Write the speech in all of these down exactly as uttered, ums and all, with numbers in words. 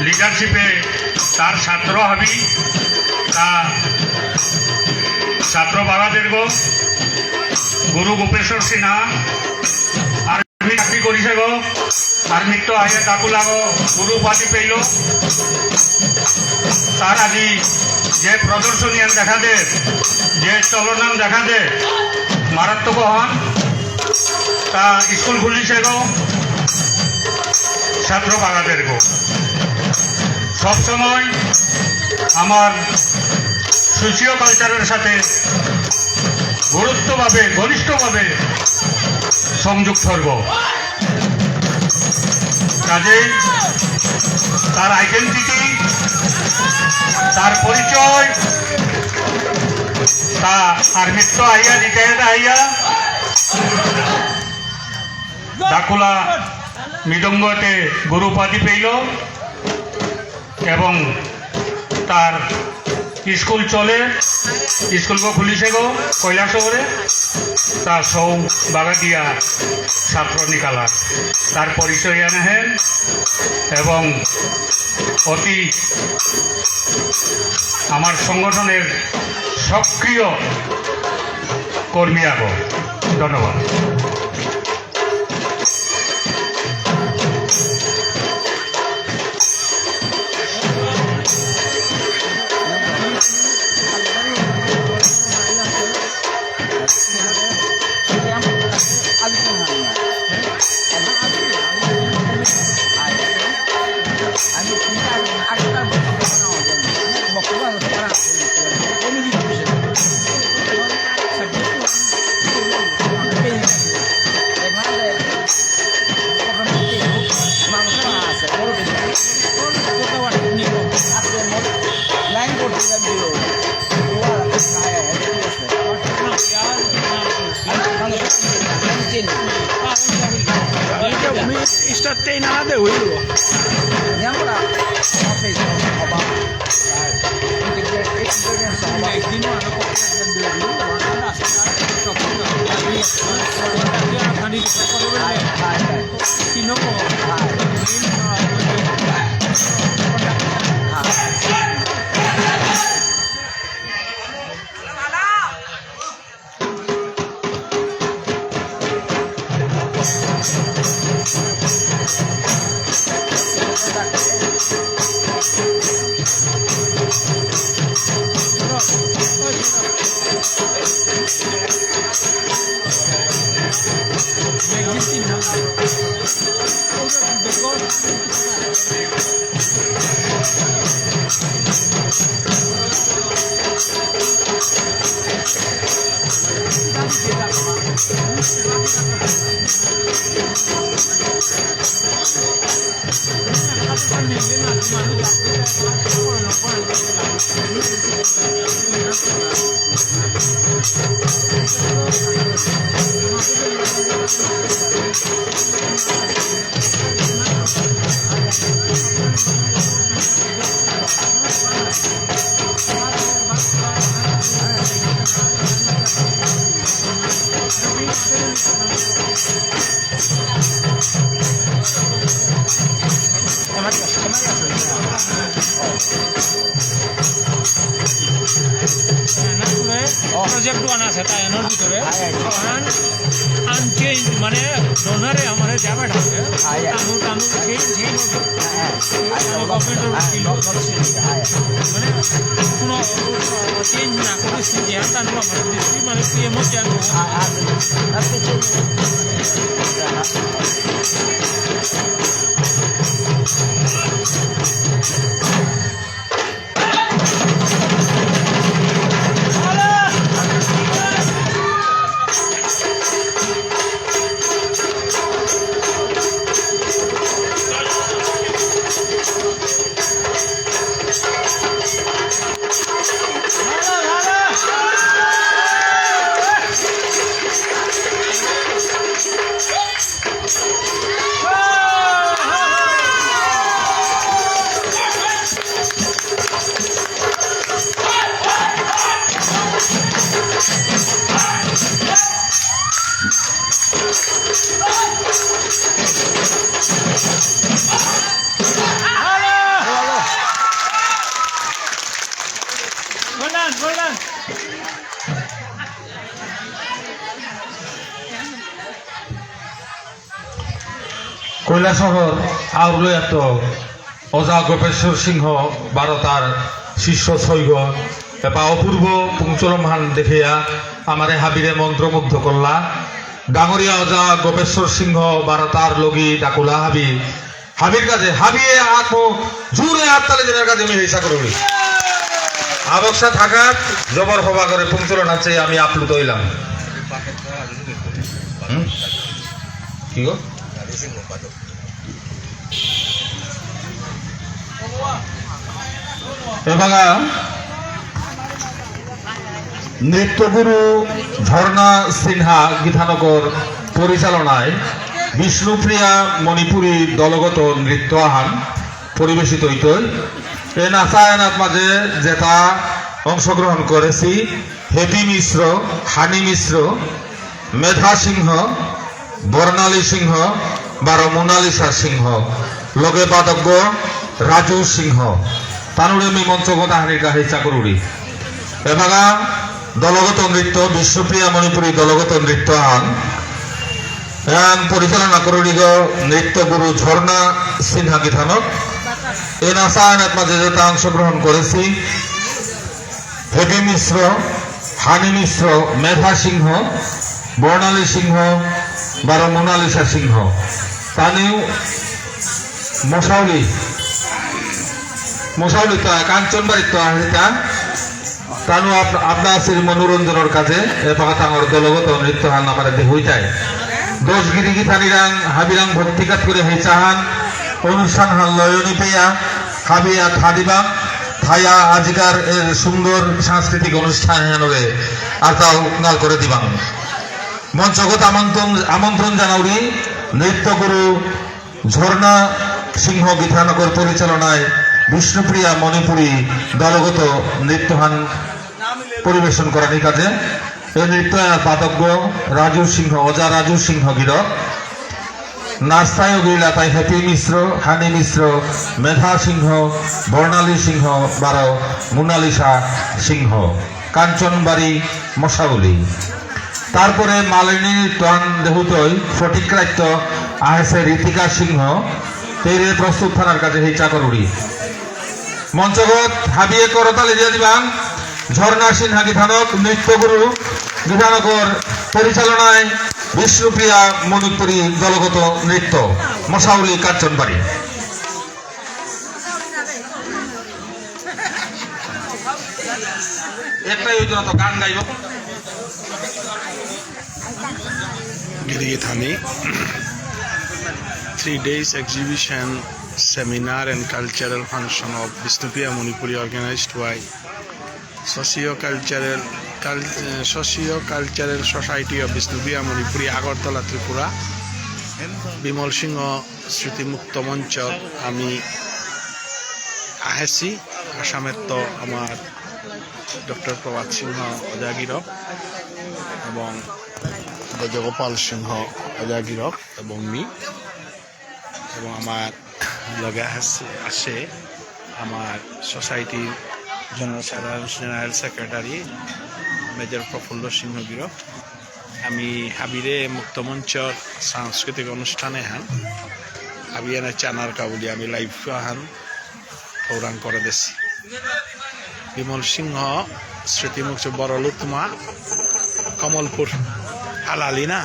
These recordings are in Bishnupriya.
লিডারশিপে তার ছাত্র হাবি, তা ছাত্র বাগাদেরগো, গুরু গোপেশ্বর সিনহা, আর্মি চাকরি করিছে গো, আর্মিত্ত আইয়া ডাকুলাগো, গুরু উপাধি পেইল। তার আজি যে প্রদর্শনী আন দেখা দে, যে চলনান দেখা দে, মারাত্মক হন। তা স্কুল খুলিছে গো, ছাত্র বাগাদেরগো। সবসময় আমার সোশিও কালচারের সাথে গুরুত্বভাবে, ঘনিষ্ঠভাবে সংযুক্ত হব। কাজেই তার আইডেন্টিটি, তার পরিচয়, তা আর্মিত্ত আইয়া, রিটায়ার্ড আইয়া, ডাকুলা মৃদঙ্গতে গুরু উপাধি পেইল এবং তার স্কুল চলে, স্কুলগো খুলিছে গো কৈলাসহরে, তা সৌ বাগাদিয়া ছাত্র নিকালা, তার পরিচয় আনহেন এবং অতি আমার সংগঠনের সক্রিয় কর্মী আগো। ধন্যবাদ। Start tayo na natin, uy. Project one আছে, তাই এনর ভিতরে। আন, আনচেঞ্জ, মানে, ডোনারে আমার যাবে ঠাকে। তানু, তানু চেঞ্জ, চেঞ্জ। মানে, কোনো, আহ, চেঞ্জ না করে সিধে আর তানু আমার দৃষ্টি, মানে, পিএমও চেঞ্জ। কৈলাসহর আউরলয়াত ওজা গোপেশ্বর সিংহ বারো তার শিষ্য ছয়গ এপা অপূর্ব পুংচলমহান দেখিয়া আমারে হাবিরে মন্ত্রমুগ্ধ করলা। ডাঙরিয়া ওজা গোপেশ্বর সিংহ বারো তার লগি ডাকুলা হাবি। হাবির কাছে হাবিয়ে আত্ম জোরে হাততালি দেনার কাছে আমি হেসা করুরি। আবকসা থাকাত জবর হবা করে পুংচলন আছে আমি আপ্লুত হইলাম। হুম? কি গো? এবাকা নৃত্যগুরু ঝর্ণা সিনহা গীতানগর পরিচালনায় বিষ্ণুপ্রিয়া মণিপুরী দলগত নৃত্য আহান পরিবেশিত হইতই। এ নাচা এনাত মাঝে যেতা অংশগ্রহণ করেছি হ্যাপি মিশ্র, হানি মিশ্র, মেধা সিংহ, বর্ণালী সিংহ, বারো মোনালিসা সিংহ, লগে বাদকগ রাজু সিংহ। তানুরে মি মঞ্চগত আহানির কাহে চাকরুরি। এবাকা দলগত নৃত্য, বিষ্ণুপ্রিয়া মণিপুরী দলগত নৃত্য আন। এহান পরিচালনা করুরিগ নৃত্য গুরু ঝর্ণা সিনহা গীতানক। এ নাচা আনাত মাঝে যেতা অংশগ্রহণ করেছি। হেবি মিশ্র, হানি মিশ্র, মেধা সিংহ, বর্ণালী সিংহ, বারো মোনালিসা সিংহ। তানিউ মশাউলি, মশাউলি তো কাঞ্চনবাড়িত আহিতা। তানু আপ-, আপনা শ্রী মনোরঞ্জনর কাছে এপাকা তাঙর দলগত নৃত্য হান আমারে দেহুইতাই। দশ গিরি গিথানিরাং হাবিরাং ভক্তিকাত করে হেচাহান অনুষ্ঠান হান লয়নি পেয়া হাবিয়া থাদিবাং থায়া আজিকার এর সুন্দর সাংস্কৃতিক অনুষ্ঠান হেনরে আরতাও নাল করে দিবাং। মঞ্চগত আমন্ত্রণ, আমন্ত্রণ জানাউরি নৃত্যগুরু ঝর্ণা সিংহ গীতানগর পরিচালনায় বিষ্ণুপ্রিয়া মণিপুরী দলগত নৃত্যহান পরিবেশন করানি কাজে। এই নৃত্য বাদকগ রাজু সিংহ, ওজা রাজু সিংহ গিরক। নাস্তায় গিলা তাই হ্যাপি মিশ্র, হানি মিশ্র, মেধা সিংহ, বর্ণালী সিংহ, বারো মোনালিসা সিংহ, কাঞ্চনবাড়ি মশাউলি। তারপরে মালিনী টন দেহুতই ফটিকরাইত্য আহেসে ঋতিকা সিংহ, তেরে প্রস্তুত থানার কাছে হেই চাকরুরি। মঞ্চগত হাবিয়ে করতালি দিয়া দিবাং। ঝর্ণা সিনহা গীতানক নৃত্যগুরু গীতানগর পরিচালনায় বিষ্ণুপ্রিয়া মণিপুরী দলগত নৃত্য মশাউলি কাঞ্চনবাড়ি। একটাই হইতো না তো, গান গাইব। গিরি গিথানি, three days exhibition, seminar and cultural function of Bishnupriya Manipuri organized by Socio Cultural, Cul-, uh, Socio Cultural Society of Bishnupriya Manipuri, Agartala, Tripura। Bimal সিংহ স্মৃতিমুক্ত মঞ্চ আমি আহেছি। আসামেত্ত আমার ডক্টর প্রভাত সিংহ ওজা গিরক এবং ব্রজগোপাল সিংহ ওজা গিরক এবং মি এবং আমার লগে আছে, আছে আমার সোসাইটির জেনারেল, জেনারেল সেক্রেটারি মেজর প্রফুল্ল সিংহ গিরক। আমি হাবিরে মুক্তমঞ্চর সাংস্কৃতিক অনুষ্ঠান এহান, হাবিয়ানা চানার কাবুলি আমি লাইভ আহান প্রোগ্রাম করে দেছি। বিমল সিংহ স্মৃতিমুক্ত বড়লুতমা, কমলপুর, হালালি না।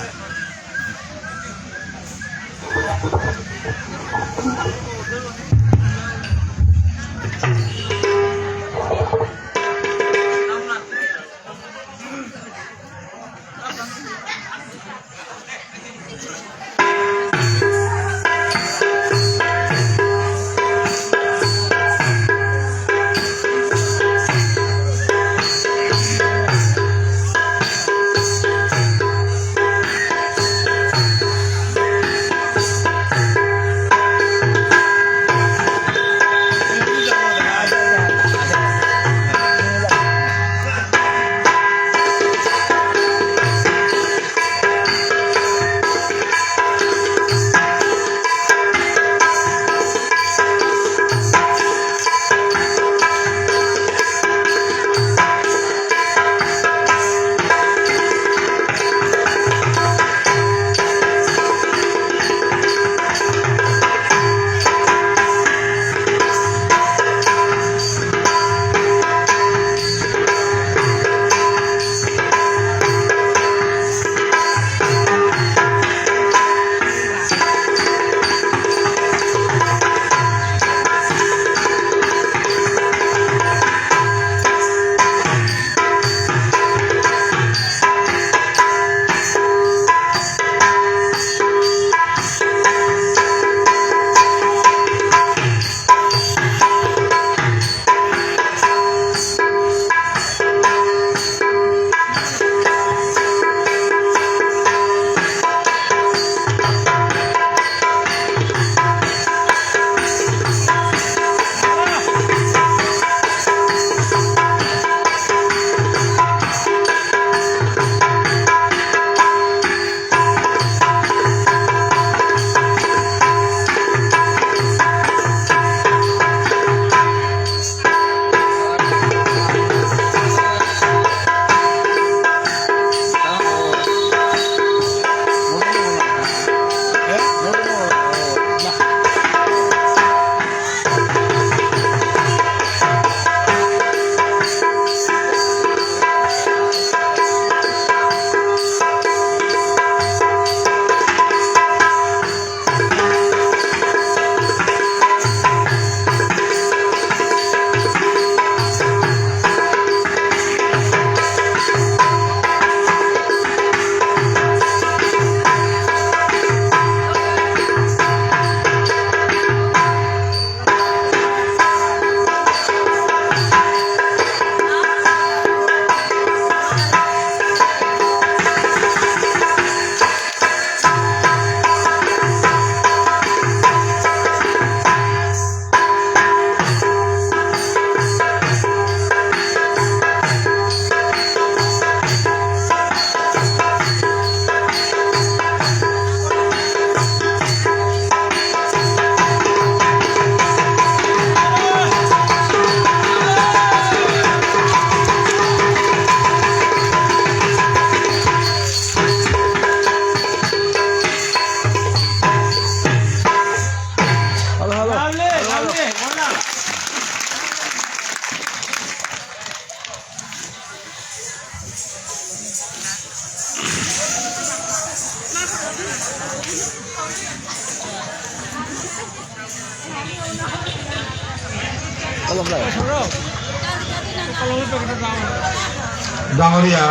ডাঙরিয়া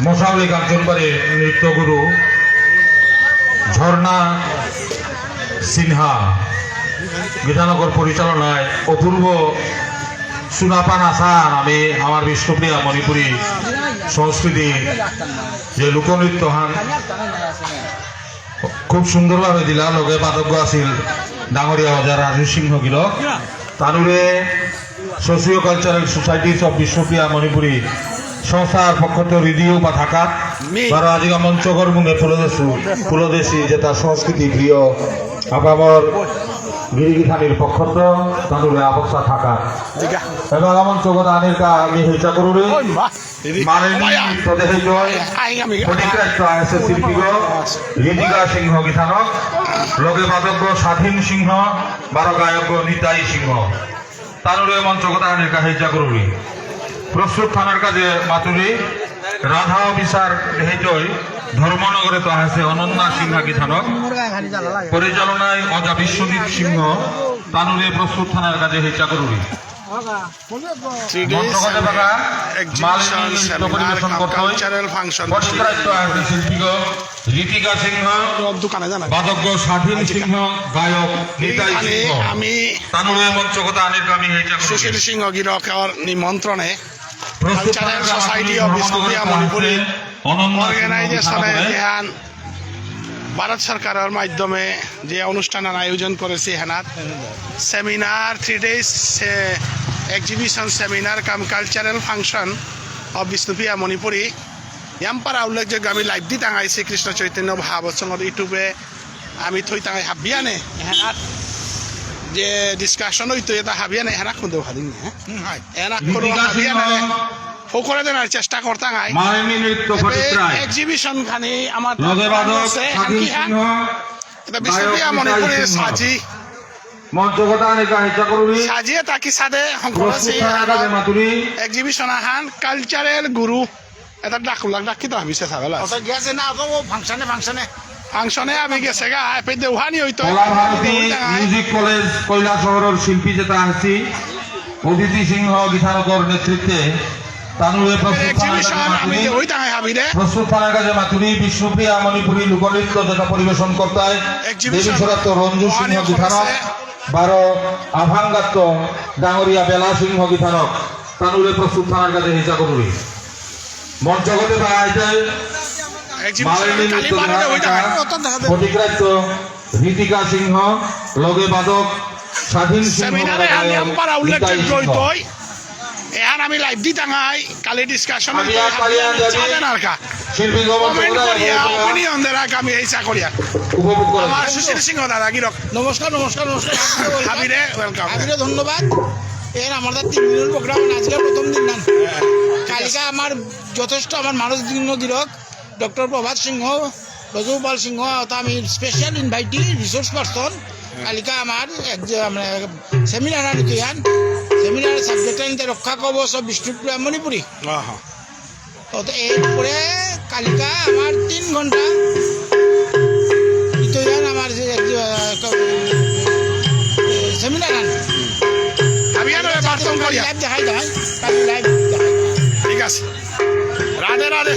মশাবলী কাঞ্চনবাড়ির নৃত্যগুরু ঝর্ণা সিনহা গীতানগর পরিচালনায় অপূর্ব সুনাপা নাচান আমি আমার বিষ্ণুপ্রিয়া মণিপুরী সংস্কৃতি যে লোকনৃত্য হান খুব সুন্দরভাবে দিলা, লগে বাদকগ আছিল ডাঙরিয়া ওজা রাজু সিংহ গিরক। তানুরে Socio Cultural Society of Bishnupriya Manipuri সংস্থার পক্ষত রিদিও বা থাকা বারো আজিকা মঞ্চগর মুঙে পুলদেশু, পুলদেশী যেতা সংস্কৃতি প্রিয় আপামর গিরিগিথানির পক্ষত তানুরে আবস্থা থাকা। এবং মঞ্চগত আনির কা আমি হেচা করুরি। মালিনী তদেহে জয়, প্রতিক্রান্ত আছে শিল্পীগ ঋতিকা সিংহ গিথানক, লগে বাদকগ স্বাধীন সিংহ, বারো গায়কগ নিতাই সিংহ। তানুরে মঞ্চগত আনির কা হেচা করুরি। প্রস্তুত থানার কাজে মাতুরি রাধা অফিসার হেজয় ধর্মনগরে তো আছে অনন্যা সিংহ গিথানক, পরিচালনায় অজা বিশ্বজিৎ সিংহ। তানুরে প্রস্তুত থানার কাজে হেচা করুরি। Three days মঞ্চগত বাগা exhibition, মালিনী নৃত্য seminar পরিবেশন cum করতই। Cultural function প্রতিক্রান্ত আছে শিল্পীগ ঋতিকা সিংহ, দোকানে জানা। বাদকগ স্বাধীন সিংহ, গায়ক নিতাই সিংহ। আমি তানুরে মঞ্চগত আনির কা আমি হেচা করুরি। সুশীল সিংহ গিরকর নিমন্ত্রণে প্রস্তুত Cultural থানার কাজে Society of ধর্মনগরে Bishnupriya আছে Manipuri অনন্যা সিংহ organization এ গিথানকরে। এহান ভারত সরকারর মাধ্যমে যে অনুষ্ঠান আয়োজন করেসি হেনাত seminar, three days, A, exhibition, seminar cum cultural function of Bishnupriya Manipuri। ইয়ামপারা উল্লেখযোগ্য আমি live দি টাঙাই শ্রীকৃষ্ণ চৈতন্য ভাগবত সংঘর YouTube এ আমি থই টাঙাই হাবিয়ানে হেনাত যে discussion হইতো এটা হাবিয়ানে হেনা খুঁজে ভাদিন, হ্যাঁ? হুম, হয়। এনা কোনো ঋতিকা সিংহ, হাবিয়ানে ফোকরে দেনার চেষ্টা করতাম আই। মালিনী নৃত্য এবে প্রতিক্রায়। Exhibition খানি আমার লগে বাদক আছে, স্বাধীন কি হ্যাঁ? সিংহ, এটা বিষ্ণুপ্রিয়া গায়ক মণিপুরী নিতাই সিংহ। সাজি। মঞ্চগত আনির কা হেচা করুরি। সাজিয়ে তাকি সাদে হংকরসি প্রস্তুত থানার কাজে মাতুরি। Exhibition আহান cultural গুরু। এটা ডাকুলাক ডাকি তো হাবিসে সাবেলা। ওটা গেছে না, তো ও function এ, function এ। Function এ আমি গেছে গা, এপে দেউহানি হইতো। কলা ভারতী music college কৈলাসহরর শিল্পী যেতা আছি, অদিতি সিংহ গিথানকর নেতৃত্বে তানুরে প্রস্তুত থানার কাজে মাতুরি। Exhibition আমি দেউই তাই হাবিরে। প্রস্তুত থানার কাজে মাতুরি বিষ্ণুপ্রিয়া মণিপুরী লোকনৃত্য যেতা পরিবেশন করতাই। Exhibition। দেবী সরাত্ত রঞ্জু সিংহ গিথানক, বারো আভাঙ্গাত্ত ডাঙরিয়া বেলা সিংহ গিথানক, তানুরে প্রস্তুত থানার কাজে হেচা করুরি। মঞ্চগত বাগাইতে Exhibition মালিনী খালি নৃত্য বানানো হয়ে যায়। প্রতিক্রান্ত ঋতিকা সিংহ, লগে বাদক স্বাধীন সিংহ, seminar এ বাদক আমি আম্পারা উল্লেখযোগ্য নিতাই সিংহ। হইতই। এহান আমি live দি টাঙাই, কালি discussion আমি হইতই, আর কালি হাবিয়ে আর যাবি। চাঁদে নারকা। শিল্পী গমন comment করিয়া, করিয়া। Opinion দেরা আমি হেচা করিয়া। উপভোগ করা। আমার সুশীল সিংহ দাদা গিরক। নমস্কার, নমস্কার, নমস্কার। হাবিরে welcome। হাবিরে ধন্যবাদ। এর আমার তিন দিনের program, আজকে প্রথম দিন না। কালিকা আমার যথেষ্ট আমার মানুষ দিন গিরক, ডক্টর প্রভাত সিংহ, ব্রজগোপাল সিংহ, অর্থাৎ আমি special invitee, resource person। Kalika আমার এক যে, মানে, seminar আনি তুই আন, seminar subject আনতে রক্ষা কবচ ও বিষ্ণুপ্রিয়া মণিপুরী। আহা। তো, তো এরপরে কালিকা আমার তিন ঘন্টা ইতয়ান আমার যে, যে, আহ, seminar আন। আমি আর বার্তন করিয়া। Live দেখাই দেয়, কালি live দেখাই। ঠিক আছে। রাধে রাধে।